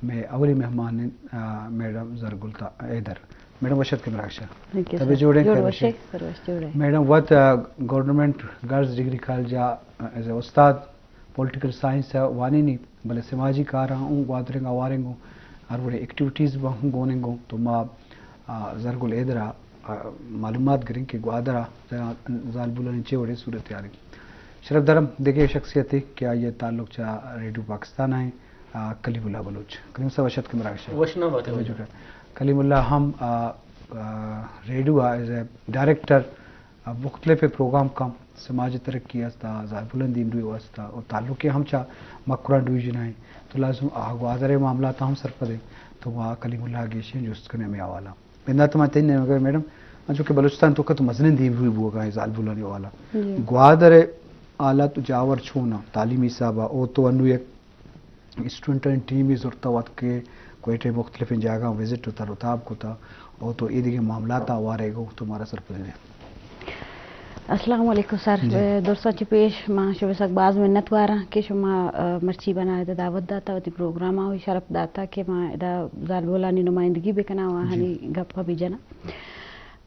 مئے اولی مہمان انت، آ، میڈم زرگل تا-، حیدر۔ میڈم وش اتکے مراگش ءَ۔ تھینک یو تبے سر۔ جوڑ ئے، جوڑ خیر وش ئے۔ وش ئے۔ خیر وش، جوڑ ئے۔ میڈم وت، آ، گورنمنٹ گرلز ڈگری کالج ءَ، آ، ایز اے استاد پولیٹیکل سائنس ءَ وانینی، بلے سماجی کاراں اوں گوادرنگ آوارنگ اوں، ہر وڑیں ایکٹیویٹیز با ہوں گوننگ اوں۔ تو ما، آ، زرگل حیدر ءَ، آ، معلومات گریں کہ گوادر ءَ زالبولانی چے وڑیں صورتحال انت۔ شرف دارم دگہ شخصیتے کہ آئی ءِ تعلق چہ ریڈیو پاکستان ءَ انت، آ، کلیم اللہ بلوچ۔ کلیم صاحب، وش اتکے مراگش ءَ۔ وش نہ بات ئے۔ کلیم اللہ ہم، آ، آ، ریڈیو ءَ ایز اے ڈائریکٹر، آ، مختلف پروگرام کم سماجی ترقی واسطہ، زالبولانی دیمروی واسطہ، اور تعلق ہم چہ مکران ڈویژن ءَ انت۔ تو لازم آ گوادر ءِ معاملات ہم سرپد انت۔ تو ما کلیم اللہ ءَ گیشیں جست کنیں ہمے حوالہ۔ بندات ما تئی نیمگ ءَ میڈم، انچو کہ بلوچستان توکا تو مزنیں دیمروی بوگا ایں زالبولانی حوالہ۔ جی۔ گوادر ءِ حالات و جاور چون اَں تعلیمی حساب ءَ؟ او تو انو یک اسٹوڈنٹانی ٹیمے زرتا وت کہ کوئٹہ ءِ مختلفیں جاگہاں وزٹ و تر و تاب کتا، او تو اے دگہ معاملات ءَ ہوار ئے گو تو مارا سرپدی دے۔ السلام علیکم سر۔ جی۔ درساں چہ پیش ما شمئے سک باز منت واراں کہ شما، آ، مرچی منا ادا دعوت داتا، وتی پروگرام ءَ شرپ داتا کہ ما ادا زالبولانی نمائندگی بکناں و آہانی، جی، گپ ءَ بجناں۔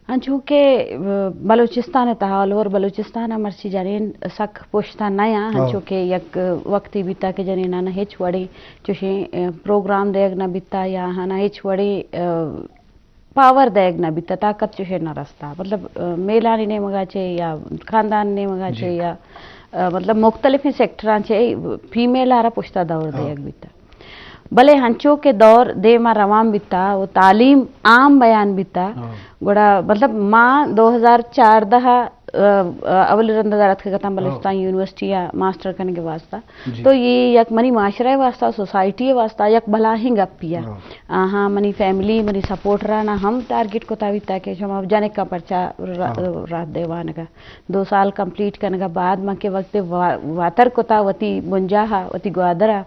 انچو کہ، آ، بلوچستان ءِ تہا، آل اوور بلوچستان ءَ مرچی جنین سک پشت ءَ نیاں، ہاں۔ انچو کہ یک وقتے بیتا کہ جنیناں ہچ وڑیں چوشیں، آ، پروگرام دیگ نہ بیتا یا آہاں ہچ وڑیں، آ، پاور دیگ نہ بیتا، طاقت چوشیں نہ رستا۔ مطلب، آ، میلانی نیمگا چے یا خاندان نیمگا، جی، چے یا، آ، مطلب مختلفیں سیکٹراں چے فیمیل ءَ را پشتا دور، ہاں، دیگ بیتا۔ بلے ہنچو کہ دور دیم ءَ روان بیتا و تعلیم عام بیان بیتا، ہاں، گڑا مطلب ما دو ہزار چاردہ ءَ، آ، آ، اولی رند ءَ در اتکگ اتاں، ہاں، بلوچستان یونیورسٹی ءَ ماسٹر کنگ ءِ واسطہ۔ جی۔ تو اے یک منی معاشرہ ءِ واسطہ، سوسائٹی ءِ واسطہ یک بلاہیں گپے ءَ۔ ہاں۔ آہاں منی فیملی، منی سپورٹراں ہم ٹارگٹ کتا بیتا کہ شما جنکاں پرچا را-، ہاں، راہ دے وانگ ءَ۔ دو سال کمپلیٹ کنگ ءَ بعد من کہ وقت وا-، واتر کتا وتی بنجاہ ءَ، وتی گوادر ءَ،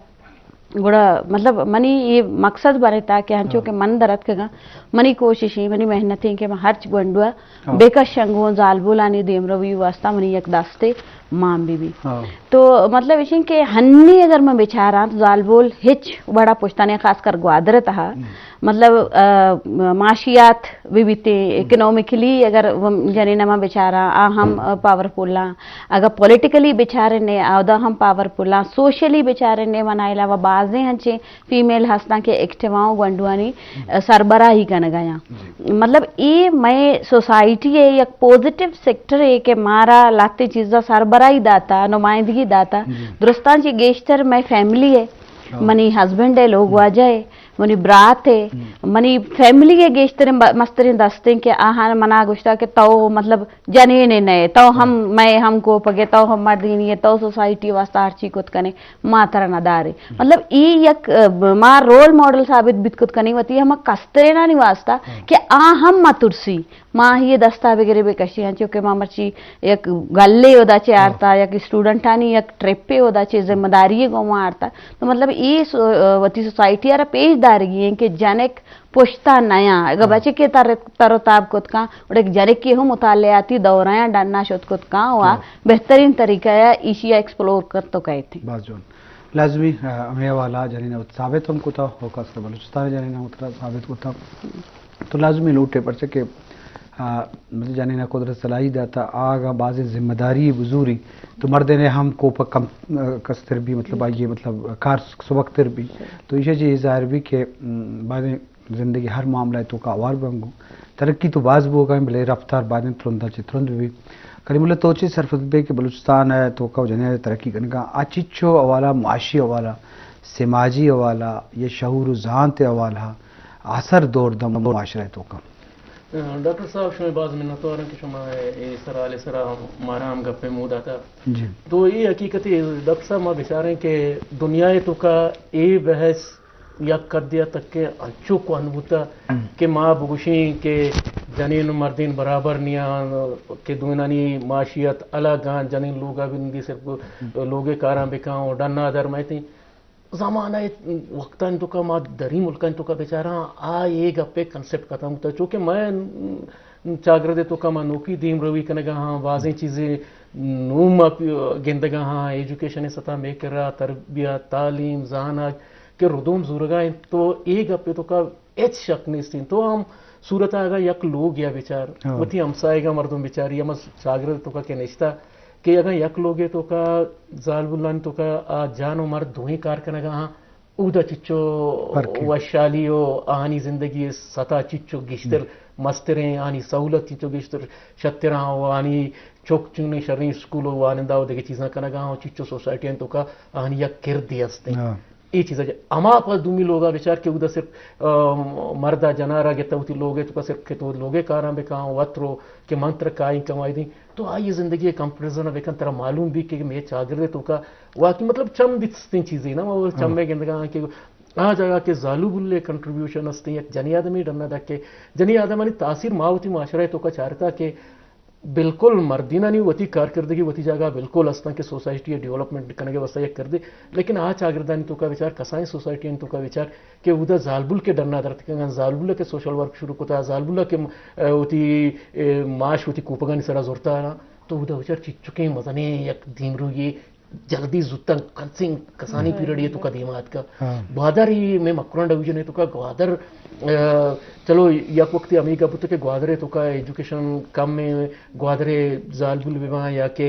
گڑا مطلب منی اے مقصد بنتا کہ ہنچو، ہاں، کہ من در اتکگاں، منی کوشش ایں، منی محنت ایں کہ من ہرچ گونڈو ءَ، ہاں، بکشاں گوں زالبولانی دیمروی واسطہ منی یک دستے مان بہ بی۔ ہاں۔ تو مطلب اش ایں کہ ہنی اگر من بچاراں تو زالبول ہچ وڑا پشت ءَ نہ، خاص کر گوادر ءِ تہا۔ ہم۔ مطلب، آ، معاشیات بہ بیتیں، ہم، اکنامکلی اگر جنین ءَ ما بچاراں، آ ہم، آ، پاورفل آں۔ اگر پولیٹیکلی بچاریں نے، اودا ہم پاورفل آں۔ سوشلی بچاریں نے، منا علاوہ بازیں ہنچیں فیمیل ہستاں کہ ایکٹیو آں و گونڈوانی، آ، سربراہی کنگ ءَ آں۔ جی۔ مطلب، اے مئے سوسائٹی ءِ یک پوزیٹیو سیکٹر اے کہ مارا لہتیں چیزاں سربراہی داتا، نمائندگی داتا۔ جی۔ درستاں چہ گیشتر مئے فیملی اے، ہاں، منی ہسبینڈ اے، لوگ، ہم، واجہ اے، منی برات اے، ہم، منی فیملی ءِ گیشتریں ب-، مستریں دست ایں کہ آہاں منا گوشتا کہ تو مطلب جنین ئے نئے، تو ہم، ہاں، مئے ہم کوپگ ئے، تو ہم مردینی ئے، تو سوسائٹی ءِ واسطہ ہرچی کت کنے، ما ترا نہ داریں۔ ہم۔ مطلب اے یک، آ، ب-، ما رول ماڈل ثابت بیت کت کنیں وتی ہما کسترینانی واسطہ، ہاں، کہ آ ہم مہ ترسی۔ ما آئی ءِ دستا بگرے بکشیں، انچو کہ ما مرچی یک گلے اودا چہ، ہاں، آرتا، یک اسٹوڈنٹانی یک ٹرپے اودا چہ ذمہ داری گوں ما آرتا۔ تو مطلب اے سو-، وتی سوسائٹی ءَ را پیش دارگی ایں کہ جنک پشتا نیاں۔ اگر، ہاں، بچکے تر، تر و تاب کت کاں، اور ایک جنکے ہم مطالعاتی دورہ ءَ ڈنا شت کت کاں، و، ہاں، بہترین طریقہ ءَ ایشی ءَ ایکسپلور کت تو کئیت۔ باز جوان۔ لازمی، آ، ہمے حوالہ جنین ءَ وت ثابت ہم کتا، و خاص کر بلوچستان ءِ جنین ءَ وت ثابت کتا۔ تو لازمی لوٹے، پرچہ کہ، آ، مطلب جنین ءَ قدرت صلاحی داتا، آ اگاں بازیں ذمہ داری بزوری، تو مردین ءَ ہم کوپگ کم، آ، کستر بی، مطلب آئی ءِ مطلب کار سبکتر بی۔ تو ایشی ءَ چہ اے ظاہر بی کہ، م، بازیں زندگی ہر معاملہ ءِ توکا ہوار بنگو۔ ترقی تو باز بوگا ایں، بلے رفتار بازیں ترندا چہ ترند بی۔ کلیم اللہ، تو چے سرپد بے کہ بلوچستان ءِ توکا و جنین ءِ ترقی کنگا، آ چچو حوالہ، معاشی حوالہ، سماجی حوالہ، یا شعور و زانت ءِ حوالہ، اثر دور دم معاشرہ ءِ توکا؟ ڈاکٹر صاحب، شمئے باز منتوار ایں کہ شما اے سرحال ءِ سرا مارا ہم گپے موہ داتا۔ جی۔ تو اے حقیقت اے ڈاکٹر صاحب، ما بچاریں کہ دنیا ءِ توکا اے بحث یک قدے ءَ تک کہ انچو کوہن بوتا، ہم، کہ ما بگوشیں کہ جنین و مردین برابر نیاں، کہ دوئینانی معاشیات الگ آں، جنین لوگا بندی صرف، ہم، لوگے کاراں بکاں و ڈنا در مئیتیں۔ زمانہ ءِ وقتانی توکا ما دری ملکانی توکا بچاراں، آ اے گپے کنسپٹ ختم بوتا، چونکہ مئے چاگرد ءِ توکا ما نوکی دیمروی کنگا ہاں، بازیں چیزے نوں ما پی-، گندگا ہاں، ایجوکیشن ءِ سطح مئے کرا، تربیت، تعلیم، زانگ، کہ ردوم زورگا انت، تو اے گپے توکا ہچ شک نیست انت۔ تو ہم صورت اگاں یک لوگے ءَ بچار، ہاں۔ وتی ہمسائگاں مردم بچاری، ہما چاگرد توکا کہ نشتہ، کہ اگاں یک لوگے توکا زالبولانی توکا آ جان و مرد دوئیں کار کنگا ہاں، اودا چچو فرق انت۔ وشحالی و آہانی زندگی سطح چچو گیشتر مستریں، آہانی سہولت چچو گیشتر شتراں و آہانی چک چونیں شریں اسکول و وانندہ و دگہ چیزاں کنگا ہاں، چچو سوسائٹی انت توکا آہانی یک کردے ہستیں۔ ہاں۔ اے چیزا جا-، ہما پہ دومی لوگا بچار کہ اودا صرف، آ، مردا جنارا گتا وتی لوگے توکا صرف کہ تو لوگے کاراں بکاں، وت رو کہ من ترا کائیں کمائی دیں، تو آئی زندگی کمپیریزن بکن، ترا معلوم بی کہ مے چاگردے توکا واقعی مطلب چم بیتستیں چیزے نا، ما چم میں گندگا کہ آ جاگہ کہ زالو بلے کنٹریبیوشن ہستیں یک جنی آدمی ڈنا دکے، جنی آدمانی تاثیر ما وتی معاشرہ توکا چارتا کہ بالکل مردینانی وتی کارکردگی وتی جاگہ بالکل استاں کہ سوسائٹی ءِ ڈیولپمنٹ کنگ ءِ واستہ یک کردے، لیکن آ چاگردانی توکا بچار کسائیں سوسائٹیانی توکا بچار کہ اودا زالبول کہ ڈنا درتکگاں، زالبول کہ سوشل ورک شروع کتا، زالبول کہ، م-، ءَ، وتی، ءَ، معاش وتی کوپگانی سرا زرتا نا، تو اودا بچار چچکیں مزنیں یک دیمروی جلدی زوتاں کنسنگ کسانی ہاں۔ پیریڈ ءِ توکا دیما اتکا۔ ہاں۔ گوادر ای میں مکران ڈویژن ءِ توکا گوادر، ءَ، چلو یک وقتی ہمیں گپ بوتا کہ گوادر ءِ توکا ایجوکیشن کم ہے، گوادر ءِ زالبول بباں یا کہ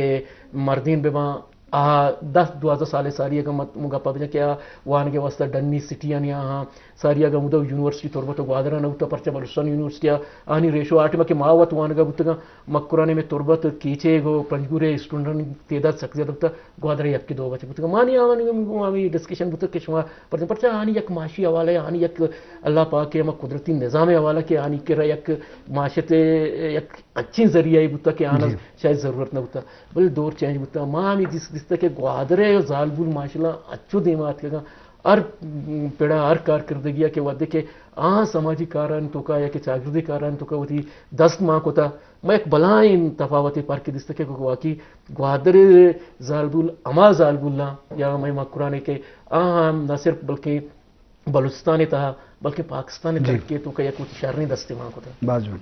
مردین بباں، آ دس دوازدہ سال ساری اگاں مت-، مگپا بجن کہ آ وانگ ءِ واستہ ڈنی سٹی آنی آہاں، ساری اگاں اودا یونیورسٹی تربت و گوادر نہ بوتا، پرچہ بلوچستان یونیورسٹی آ-، آنی ریشو آ ٹائما کہ ما وت وانگا بوتگاں، مکران ءِ میں تربت کیچے گو پنجگور ءِ اسٹوڈنٹ تعداد سک زیادہ بوتا، گوادر ءَ یکے دو بچ بوتگ۔ مانی آوانی گوں ہمے ڈسکشن بوتگ کہ شما پرچہ، پرچہ آنی یک معاشی حوالہ ءَ، آنی یک اللہ پاک ءِ ہما قدرتی نظام ءِ حوالہ کہ آنی کرا یک معاشت ءِ یک انچیں ذریعہ بوتگ کہ آنا جی۔ شاید ضرورت نہ بوتگ۔ بلے دور چینج بوتگ۔ ما ہمے دیس-، دیستگ کہ گوادر ءِ زالبول ماشاءاللہ اچو دیما اتکگاں۔ ہر پڑا، ہر کارکردگی ءَ کہ وھدے کہ آ سماجی کارانی توکا یا کہ چاگردی کارانی توکا وتی دست مان کتا، ما یک بلاہیں تفاوتے پرکے دیستگ کہ واقعی گوادر ءِ زالبول ہما زالبولاں یا ہمے مکران ءِ کہ آہاں نہ صرف بلکیں بلوچستان ءِ تہا بلکیں پاکستان ءِ جی۔ ترقی ءِ توکا یک وتی شریں دستے مان کتگ۔ باز جوان۔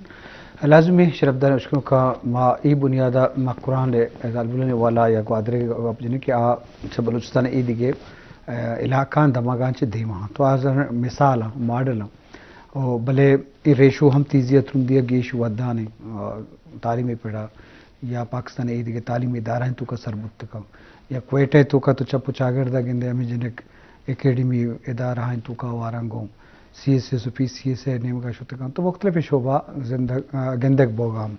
لازم ایں شرفدار اشکنوکاں ما اے بنیاد ءَ مکران ءِ زالبولانی والا یا گوادر ءِ گپ جنیں کہ آ چہ بلوچستان ءِ اے دگہ، ءَ، علاقہاں دمگاں چہ دیما اَنت۔ تو آ زر مثال اَنت، ماڈل اَنت۔ او بلے اے ریشو ہم تیزی ءَ ترندی ءَ گیش ودان اِنت، آ، تعلیم ءِ پڑا یا پاکستان ءِ اے دگہ تعلیمی ادارہانی توکا سر بوتگ اَنت۔ یا کوئٹہ ءِ توکا تو چپ ءُ چاگرد ءَ گندئے ہمے جنک اکیڈمی ادارہانی توکا آواراں گوں سی ایس ایس ءُ پی سی ایس ءِ نیمگا شتگ اَنت۔ تو مختلف شعبہ زندگ، آ، گندگ بوگ ءَ اَنت۔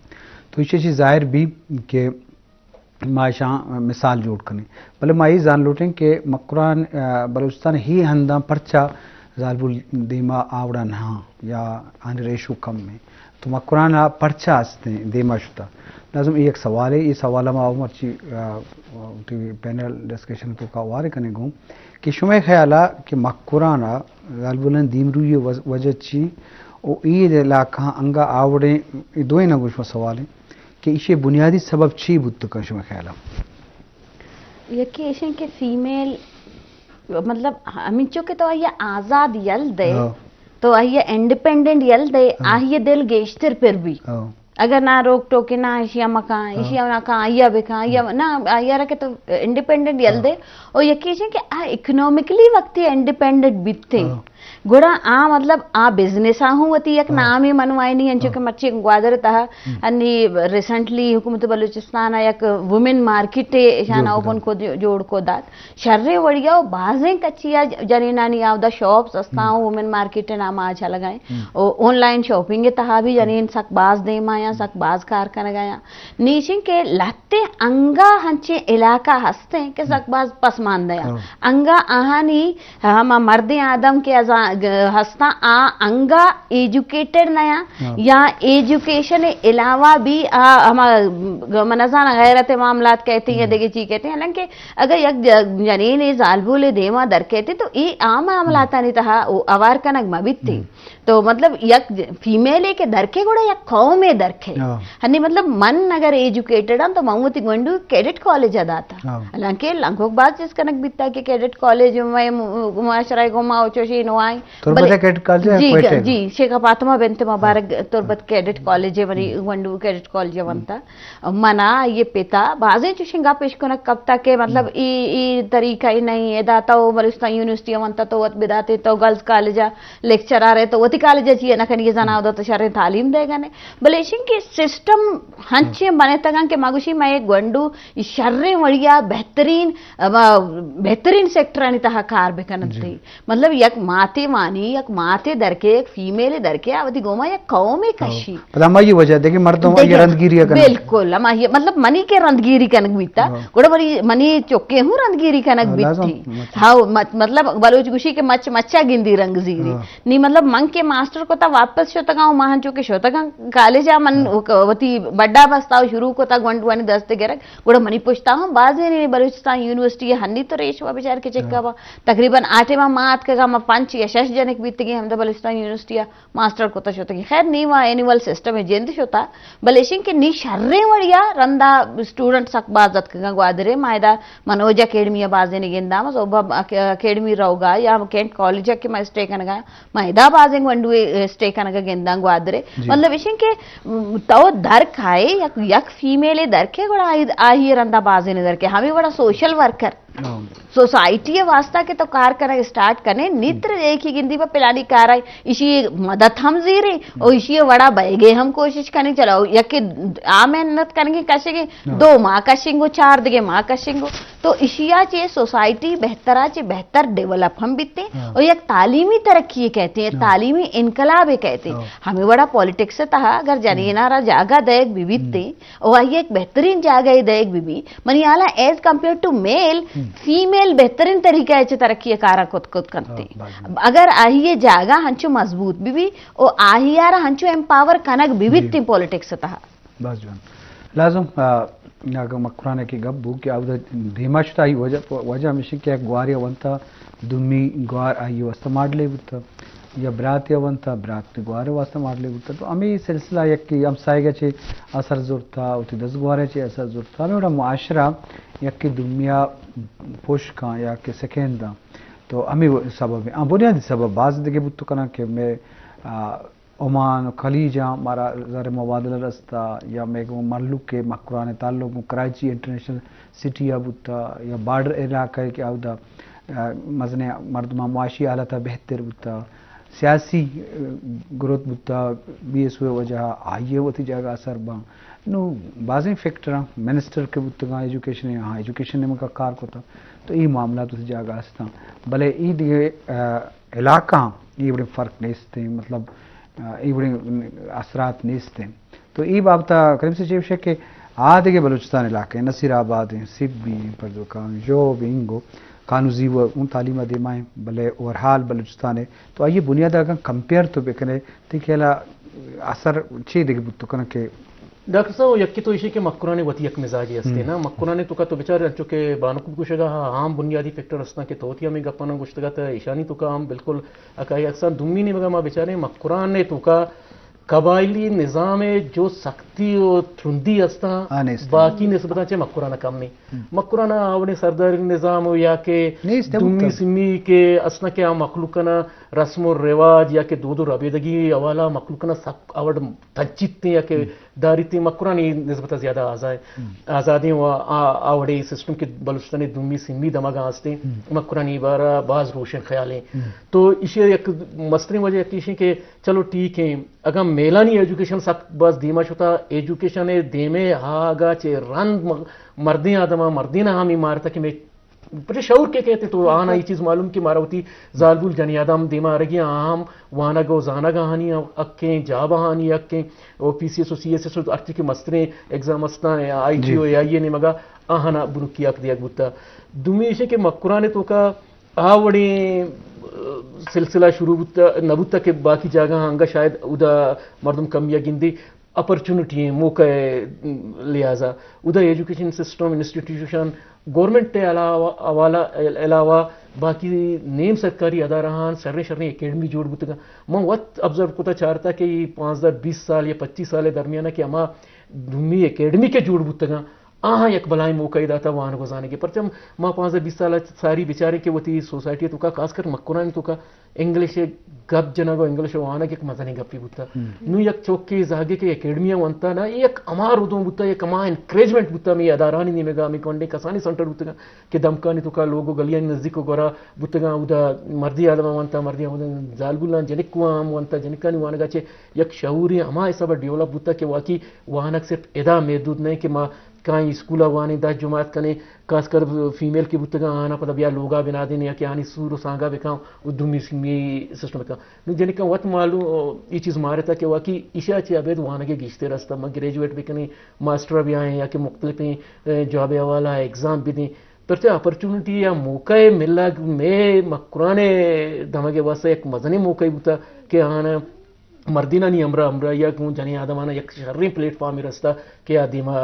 تو ایشی ءَ چہ ظاہر بی کہ ما ایشاں مثال جوڑ کنیں۔ بلے ما اے زان لوٹیں کہ مکران، آ، بلوچستان ءِ اے ہنداں پرچا زالبول دیما آوڑا نہ اَنت یا آنی ریشو کم اِنت۔ تو مکران ءَ پرچا استیں دیما شتا؟ لازم اے یک سوالے، اے سوال ءَ ما مرچی، آ، وتی پینل ڈسکشن ءِ توکا ہوار کنیں گوں کہ شمئے خیال ءَ کہ مکران ءَ زالبولانی دیمروئی ءِ وج-، وجہ چی؟ او اے علاقہ انگا آوڑیں، اے دوئیناں گوں شما سوالے۔ کہ ایشی بنیادی سبب چی بوت کنت شمئے خیال ءَ؟ یکے ایش اِنت کہ فیمیل، مطلب، ہمینچو کہ تو آئی ءَ آزاد یل دئے، ہاں۔ تو آئی ءَ انڈیپینڈنٹ یل دئے، ہاں۔ آئی ءِ دل گیشتر پر بی۔ ہاں۔ اگر نہ روک ٹوکے، نہ ایشی ءَ مکن، ہاں۔ ایشی ءَ نہ کن، آئی ءَ بکن، آئی ءَ، ہاں۔ نہ، آئی ءَ را کہ تو انڈیپینڈنٹ یل، ہاں۔ دئے۔ او یکے ایش اِنت کہ آ اکنامکلی وقتی انڈیپینڈنٹ بیت ایں۔ ہاں۔ گڑا آ، مطلب، آ بزنس ءَ ہوں وتی یک، ہاں۔ نامے منوائینی، انچو، ہاں۔ کہ مرچی گوادر ءِ تہا، ہم۔ انی ریسنٹلی حکومت بلوچستان ءَ یک وومن مارکیٹ ایشان جوڑ اوپن کتا۔ کو دی-، جوڑ کو دات۔ شریں وڑیا و بازیں کچیا جنینانی آودا شاپس استاں، ہم۔ وومن مارکیٹ ءِ نام ءَ چلگا ایں۔ ہم۔ او آن لائن شاپنگ ءِ تہا بھی جنین سک باز دیما یا، ہم۔ سک باز کار کنگا یا۔ نی ایش اِنت کہ لہتے انگا ہنچیں علاقہ ہستیں کہ، ہم۔ سک باز پسماندہ یا۔ ہاں۔ انگا آہانی ہما مردیں آدم کہ ازا-، گ-، ہستاں، آ انگا ایجوکیٹڈ نہ آں، ہاں۔ یا ایجوکیشن ءِ علاوہ بھی آ ہما گ-، من نزاناں غیرت ءِ معاملات کہتے ہیں یا، ہم۔ دگہ چی کہتے ہیں، حالانکہ اگر یک ج-، جنین ءِ زالبول ءِ دیما در کہتے تو اے عام معاملاتانی تہا او اوار کنگ مہ بیت۔ ہم۔ تو مطلب یک ج-، فیمیل ءِ کہ در کے گڑا یک قوم ءِ در ہاں۔ ہنی مطلب من اگر ایجوکیٹڈ ہاں تو من وتی گونڈو کیڈٹ کالج ءَ داتا۔ ہاں۔ حالانکہ لنکوک باز چیز کنگ بیتا کہ کیڈٹ کالج میں م-، معاشرہ گوما او چوشی نوائیں۔ تربت بلے کیڈٹ کالج ہے، جی، کوئٹہ۔ جی، شیخ فاطمہ بنت مبارک تربت کیڈٹ کالج ہے، منی گونڈو کیڈٹ کالج ہے ونتا۔ منا یہ پتا بازیں چوشیں گپ اش کنگ کپتا کہ مطلب ای، ای طریقہ ہی نہیں، ادا تو بلوچستان یونیورسٹی ونتا تو وت بداتے تو گرلز کالج لیکچرار ہے تو وتی کالج چیئے نہ کنی زنا ادا تو شریں تعلیم دے گنے۔ بلے ایشن کہ سسٹم ہنچیں بنے تگن کہ مگوشی میں گونڈو شریں وڑیا بہترین، اما، بہترین سیکٹرانی تہا کار بکنت۔ جی۔ مطلب یک ماتے وانی، یک ماتے درکے، یک فیمیل درکے، آ وتی گوما یک قومے کشی۔ پدا ہما یہ وجہ دے کہ مردم یہ دیکھیں، رندگیری کنن۔ بالکل، ہما یہ، مطلب منی کے رندگیری کنگ بیتا، ہاں۔ گڑا منی، منی چکے ہوں رندگیری کنگ ہاں، لازم، بیتی۔ مطلب۔ ہاں، مت-، مطلب بلوچ گوشی کہ مچ مچا گندی رنگ زیری۔ ہاں۔ نی مطلب من کے ماسٹر کو تا واپس شتگاں، ما ہنچو کہ شتگاں کالج آ من ہاں۔ وک-، وتی بڈا بستا و شروع کو تا گونڈوانی دست گرگ۔ گڑا منی پشتا ہم بازیں بلوچستان یونیورسٹی ہنی تو ریش و بچار کے چکا ہاں۔ با۔ تقریباً آ ٹائم ما آتکگا، ما پنچ یا شش جنک بیتگیں ہمدا بلوچستان یونیورسٹی آ ماسٹر کتا شتگیں۔ خیر نی وا اینول سسٹم جند شتا، بلے اشیں کہ نی شریں وڑیا رندا اسٹوڈنٹ سک باز اتکگاں گوادرے۔ ما ادا منوج اکیڈمی آ بازیں گنداں، ما صوبہ اک-، اکیڈمی روگا یا کینٹ کالج آ کہ ما اسٹے کنگا، ما ادا بازیں گونڈوے اسٹے کنگا گنداں گوادرے۔ جی۔ مطلب اشیں کہ تو در کائے یک، یک فیمیل در کے گڑا آئی، آئی رندا بازیں در کے ہمیں وڑا سوشل ورکر ہاں۔ سوسائٹی ء واسطہ کہ تو کار کنگ اسٹارٹ کنے، نتر ایکی گندی پہ پلانی کار آئی، ایشی مدد ہم زیریں، او ایشی وڑا بئیگے ہم کوشش کنیں، چلو، یکے آ محنت کنگے کشگے، ہاں۔ دو ما کشنگو، چار دگے ما کشنگو۔ تو ایشیا چے سوسائٹی بہترا چے بہتر ڈیولپ ہم بیتے، ہاں۔ او یک تعلیمی ترقی کہتے ہیں، ہاں۔ تعلیمی انقلاب کہتے ہیں۔ ہاں۔ ہمیں وڑا پالیٹکس تہا اگر جنینا را جاگہ دیگ بھی بیتے، او آئی یک بہترین جاگہ دئیگ بہ بی۔ منی حالا ایز کمپیئر ٹو میل، ہم۔ فیمیل بہترین طریقہ ء چہ ترقی ء کاراں کت کت کنت۔ ہاں، بازیں۔ اگر آئی ء جاگہ ہنچو مضبوط بہ بی، او آئی ء را ہنچو ایمپاور کنگ بہ بیت جی۔ تیں پالیٹکس ء تہا۔ باز جوان۔ لازم، آ، اگاں مکران ء کہ گپ بو کہ آودا دیما شتا آئی وجہ، وجہ ہمیش کہ یک گوارے ونتا دومی گوار آئی واسطہ ماڈلے بوتا۔ یا براتے ونتا، برات گوارے واسطہ ماڈلے بوتا۔ تو ہمیں سلسلہ یکے ہمسائگا چے اثر زرتا، وتی دزگوارے چے اثر زرتا۔ ہمیں وڑا معاشرہ یکے دومیا پوش کاں یا کہ سکین داں۔ تو ہمیں سبب ہیں۔ آ، بنیادی سبب باز دگے بوت کناں کہ میں، آ، عمان و خلیجاں مارا زر مبادلہ رستا یا میں گوں ملک کے مکران تعلق گوں کراچی انٹرنیشنل سٹی آ بوتا یا بارڈر علاقہ کہ آودا، آ، مزنیں مردماں معاشی حالت بہتر بوتا، سیاسی، آ، گروتھ بوتا، بی ایس او وجہ آئی ء وتی جاگہ اثر باں۔ نو بازیں فیکٹراں منسٹر کہ بوتگاں ایجوکیشن، ہاں، ایجوکیشن نیمگا کار کتا، تو ای معاملات وتی جاگہ استاں۔ بلے ای دیگہ، آ، علاقہ ای وڑیں فرق نیست، مطلب، آ، ای وڑیں اثرات نیست۔ تو ای بابت کریم سے چیف شے کہ آ دگہ بلوچستان علاقے نصیر آباد ہیں، سبی ہیں، پردوکان، ژوب، انگو، کانوزی و اون تعلیم دیما ہیں، بلے اوورحال بلوچستان ہے۔ تو آئی بنیاد اگر کمپیئر تو بکنے، تئی خیالا اثر چی دگہ بوت کنن کہ؟ ڈاکٹر صاحب، یکی تو ایشی کہ مکران وتی یک مزاجے ہستے نا، مکران تو کا تو بچار انچو کہ بانک گوشگا ہاں، ہم بنیادی فیکٹر ہستاں کہ تو وتی ہمیں گپانا گوشتگا تا ایشانی تو کا ہم بالکل اکائی ہستاں۔ دومی نیمگا ما بچاریں مکران تو کا قبائلی نظام جو سختی و ترندی ہستاں، آ نیست۔ باقی نسبتاں چہ مکران کم نہیں۔ مکران آوڑیں سرداری نظام و یا کہ نیست، دومی بوتگ۔ سمی کہ اصلا کہ آ مخلوقنا رسم و رواج یا کہ دود و ربیدگی حوالہ مخلوقنا سک اوڑ تنچیت یا کہ داریت۔ مکرانی نسبت زیادہ آزاد، آزادیں و آ-، آوڑے سسٹم کہ بلوچستان دومی سمی دمگا ہستیں، مکرانی بارا باز روشن خیالیں۔ تو ایشی یک مستریں وجہ یکی ایشیں کہ چلو ٹھیک ہیں، اگاں میلانی ایجوکیشن سک باز دیما شتا، ایجوکیشن دیمے ہاگا چے رند م-، مردیں آدما، مردین ہمی مارتا کہ میں پرے شعور کے کہتے تو آنا یہ چیز معلوم کہ مارا وتی زالبول جنی آدم دیما آرگی آہم وانگ و زانگ آہانی حقیں، جاب آہانی حقیں، او پی سی ایس و سی ایس ایس و ہرچی کہ مستریں ایگزام استاں، آئی ٹی و آئی اے نیمگا آہانا بنکی حق دیگ بوتا۔ دومی ایشیں کہ مکران تو کا آ وڑیں، آ، سلسلہ شروع بوتا، نہ بوتا کہ باقی جاگہ انگا شاید ادا مردم کمی گندی اپرچونٹی ہیں، موقع لحاظا ادا ایجوکیشن سسٹم، انسٹیٹیوشن گورنمنٹ ء علاوہ، حوالہ، علاوہ باقی نیم سرکاری ادارہاں شریں شریں اکیڈمی جوڑ بوتگاں۔ من وت آبزرو کتا چارتا کہ اے پانزدہ بیست سال یا پچیس سال ء درمیان ء کہ ہما دومی اکیڈمی کہ جوڑ بوتگاں، آہاں یک بلاہیں موقعے داتا وانگ و زانگ ء۔ پرچہ ما پانزدہ بیست سال ء ساری بچاریں کہ وتی سوسائٹی ء توکا، خاص کر مکرانی توکا، انگلش ء گپ جنگ و انگلش ء وانگ یک مزنیں گپے بوتا۔ نوں یک چوکے زہگے کہ اکیڈمی ء ونتا نا، اے یک ہما ردوم بوتا، یک ہما انکریجمنٹ بوتا ہمے ادارہانی نیمگا، ہمے گونڈیں کسانیں سنٹر بوتگاں کہ دمکانی توکا لوگ و گلیانی نزیک و گورا بوتگاں، اودا مردی آدم ونتا، مردی آدم زالبولاں، جنکواں ہم ونتا، جنکانی وانگا چہ یک شعورے ہما حسابا ڈیولپ بوتا کہ واقعی وانگ صرف ادا محدود نہ کہ ما کائیں اسکولا وانیں، دہ جماعت کنیں، خاص کر فیمیل کہ بوتگاں، آہانا پدا بیا لوگا بنادین یا کہ آہانی سور و سانگا بکاں و دومی سیمی سسٹم بکاں۔ نوں جنکاں وت معلوم، اے چیز مارتا کہ واقعی ایشا چہ ابید وانگے گیشتر است، ما گریجویٹ بکنیں، ماسٹر بیائیں یا کہ مختلفیں، اے، جاب حوالہ ایگزام بدیں۔ پرچہ اپرچونٹی یا موقع ملگ مے مکرانے دمگے واسطہ یک مزنیں موقع بوتا کہ آہانا مردینانی ہمراہ ہمراہی ء گوں جنیں آدماناں یک شریں پلیٹ فارمے رستا کہ آ دیما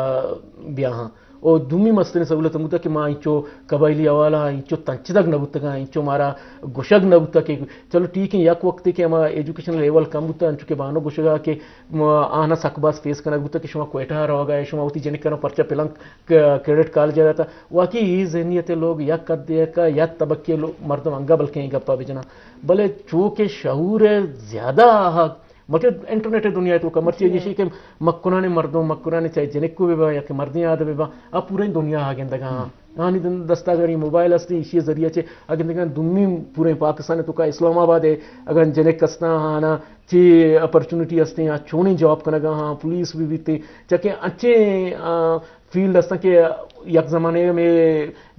بیاہاں۔ و دومی مستریں سہولت ہم بوتا کہ ما انچو قبائلی حوالہ ء انچو تنچدگ نہ بوتگاں، انچو مارا گوشگ نہ بوتا کہ چلو ٹھیک ہے، یک وقتے کہ ہما ایجوکیشن لیول کم بوتا، انچو کہ بانو گوشگا کہ ما آہاں سک باز فیس کنگ بوتا کہ شما کوئٹہ ء روگا ئے، شما وتی جنکاں پرچہ پلنگ ک-، کریڈٹ کالج ء داتا۔ واقعی اے ذہنیت ء لوگ یک حدے ء یک طبقے ء لو-، مردم انگا بلکیں اے گپا بجناں۔ بلے چو کہ شعور ء زیادہ آہگ، مرچی انٹرنیٹ ء دنیا ء توکا، مرچی جی۔ ایشی کہ مکرانی مردم، مکرانی چاہے جنکو بہ باں یا کہ مردیں آدم بہ باں، آ پوریں دنیا ء گندگا آں۔ آنی دن-، دستا گری موبائل است، ایشی ذریعہ چہ آ گندگا دومی پوریں پاکستان ء توکا اسلام آباد ء اگر جنک استاں آنا چی اپرچونٹی استیں، آ چونیں جاب کنگا آں، پولیس بھی بیتے، چکہ انچیں، آ، فیلڈ استاں کہ یک زمانے میں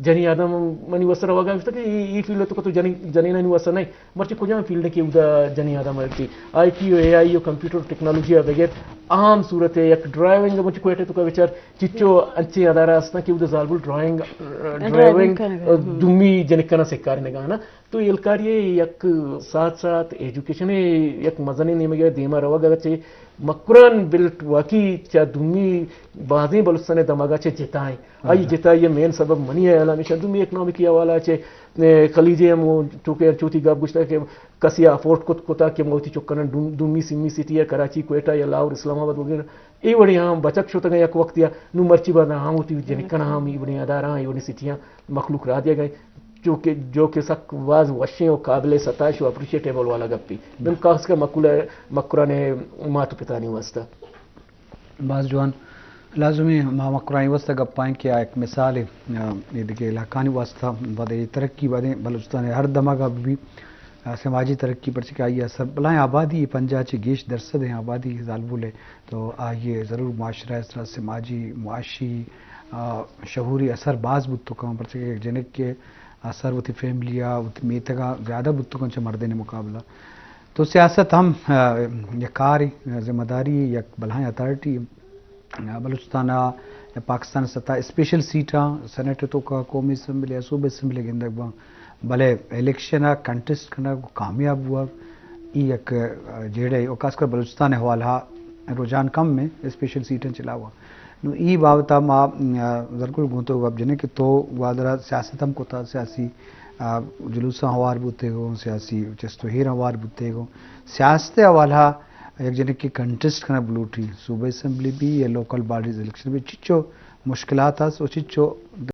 جنی آدم منی واسطہ روگا گوشتا کہ ای، ای فیلڈ تو تو جنی، جنینانی واسطہ نہیں، مرچی کجام فیلڈ کہ اودا جنی آدم رہتی، آئی ٹی و اے آئی و کمپیوٹر ٹیکنالوجی ء بغیر عام صورت ء یک ڈرائیونگ، مرچی کوئٹہ توکا بچار چچو انچیں ادارہ استاں کہ اودا زالبول ڈرائیونگ، ڈرائیونگ کنگا، ہم۔ دومی جنکانا سکارینگا نا۔ تو ایلکاری ء یک ساتھ ساتھ ایجوکیشن ء یک مزنیں نیمگے ء دیما روگ ء چہ مکران بلٹ واقعی چہ دومی بازیں بلوچستان ء دمگ ء چہ جتا ایں۔ آئی جتائی ء مین سبب منی ء ہمیش انت، دومی اکنامکی حوالہ ء چہ، اے، خلیج ء ہم چونکہ چوتی گپ گوشتگ کہ کسی ء افورڈ کت کتا کہ ما وتی چکاناں دوم-، دومی سیمی سٹی ء کراچی، کوئٹہ یا لاہور، اسلام آباد وغیرہ اے وڑیں ہم بچک شتگ یک وقتی ء، نوں مرچی بعد ہم وتی جنکاناں ہم اے وڑیں ادارہ اے وڑیں سٹیاں مخلوق را دیگ ء۔ جو کہ، جو کہ سک باز وشیں و قابل ستائش و اپریشیٹیبل والا گپے۔ من خاص کر مکران، مکران مات و پتانی واسطہ۔ باز جوان۔ لازمی ما مکرانی واسطہ گپائیں کہ آ یک مثال، آ، اے دگہ علاقانی واسطہ بدے ترقی بدیں بلوچستان ہر دمگ ء بھی، آ، سماجی ترقی پرچہ کہ آئی ء سر بلائیں آبادی پنجاہ چہ گیش درصد ہیں آبادی زالبول ہے۔ تو آئی ء ضرور معاشرہ ء سرا سماجی، معاشی، آ، شعوری اثر باز بوت کنت، پرچہ کہ یک جنک ء اثر وتی فیملی ء وتی میتگ ء زیادہ بوت کنت چہ مردین مقابلہ۔ تو سیاست ہم، آ، یک کارے، ذمہ داری، یک بلاہیں اتھارٹی، آ، بلوچستان ء یا پاکستان ء سطح اسپیشل سیٹاں سینیٹ ء توکا قومی اسمبلی یا صوبہ اسمبلی گندگ باں۔ بلے الیکشن ء کنٹیسٹ کنگ و کامیاب بوگ، ای یک، آ، جیڑہ ء، و خاص کر بلوچستان ء حوالہ ء رجحان کم ء اسپیشل سیٹاں چہ علاوہ۔ نوں ای بابت ء ما، آ، زرگل گوں تو گپ جنیں کہ تو گوادر ء سیاست ہم کتا، سیاسی، آ، جلوساں ہوار بوتے گوں، سیاسی چست و ہیراں ہوار بوتے گوں۔ سیاست ء حوالہ ء یک جنکے کنٹیسٹ کنگ بلوٹی، صوبہ اسمبلی بھی یا لوکل باڈیز الیکشن بھی چچو مشکلات است و چچو